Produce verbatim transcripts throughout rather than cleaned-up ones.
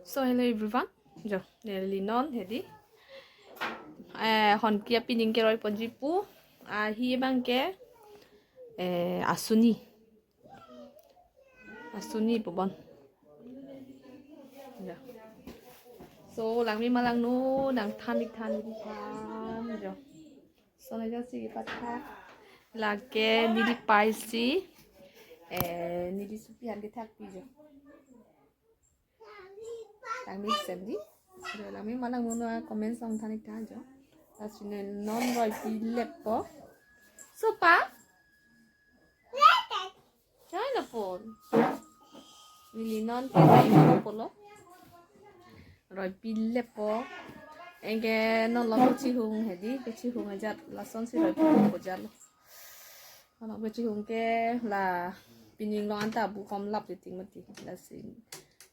So hello everyone. Jo, neli non hedi. Eh, Honki apining keroi ponji pu. Ahi abang ke, eh, Asuni. Asuni pu bon. Jo. So langme ma langno, nangthan ik than ik than jo. So na jasi pathak. Lake neli paisi. Eh, neli supi an kethakpi jo. Langme sendri. Jo, langme ma langno, comment song than ik than jo. Lasi ne non roipi leppo. So pa? Chai na pon. Neli non ke roipi leppo lo. Roipi leppo. Anke non lo kechihung hedi, kechihung ajat lasonsi roipi leppo jat lo. Kono kechihung ke la pining lo anta abu kom lap di ting mati. Lasi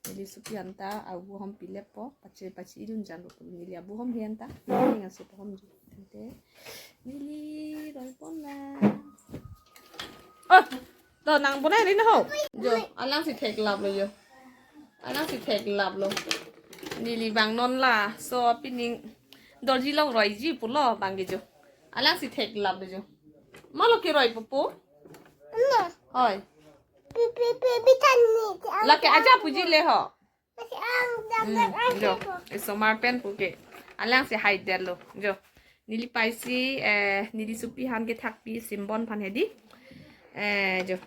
neli supi anta abu hom pi leppo, pache pache idun jan ro neli abu hom he anta. Neli ngasih hom di. Tangte neli roi pon na. Oh, to nang bonai rin ho. Jo, alangsi theklap lo jo. Alangsi theklap lo. Neli bang non laso apining dorji lo roiji pulo bang ke jo. Alangsi theklap lo jo. Malo keroi pupu? Ano? Hoi. Pi, pi, pi, pi, than ni, ti ang Lake than aja ni. Puji le ho. Masih ang dam Hmm, dam ang jo. Ko. Isomar pen puke. Alangsi haidet lo. Jo. Neli paisi, eh, neli supi an kethakpi simbon aphan hedi. Eh, jo.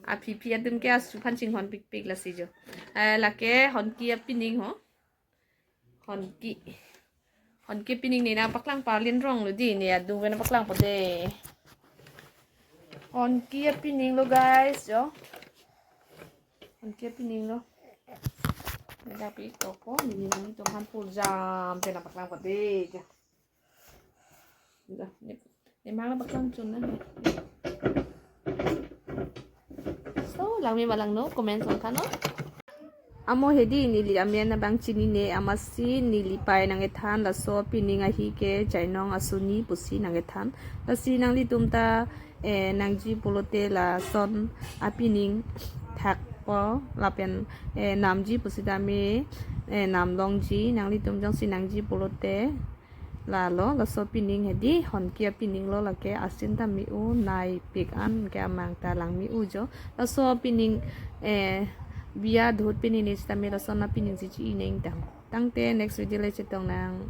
Aphi phi atum ke asu aphan chinghon pikpik lasi jo. Eh, lake Honki apining ho. Honki. Honki apining ne nangpaklang palin rong lo di ne adung pen nangpaklangpo de. Honki apining lo guys jo. Honki apining lo. Ne dapi topo ne nangtum aphan purjam pen nangpaklangpo de jo. Dah, ne, ne mang nangpaklang chun na. So, langme ma langno, comment song than non. Amo hedi neli amen abang chinine amatsi neli pai nangkethan laso apining ahi ke Jainong Asuni pusi nangkethan. Lasi nanglitum ta, eh, nangji pulote lason apining thakpo lapen, eh, namji pusi tame, eh, nam longji nanglitum jongsi nangji pulote. Lalo, laso apining hedi, Honki apining lo lake asin ta me-o, nai pik an ke amang ta lang me-o jo. Laso apining, eh, biya dhut pining ne sitame lason apining si chi-i neng tang. Tangte next video le chetong nang.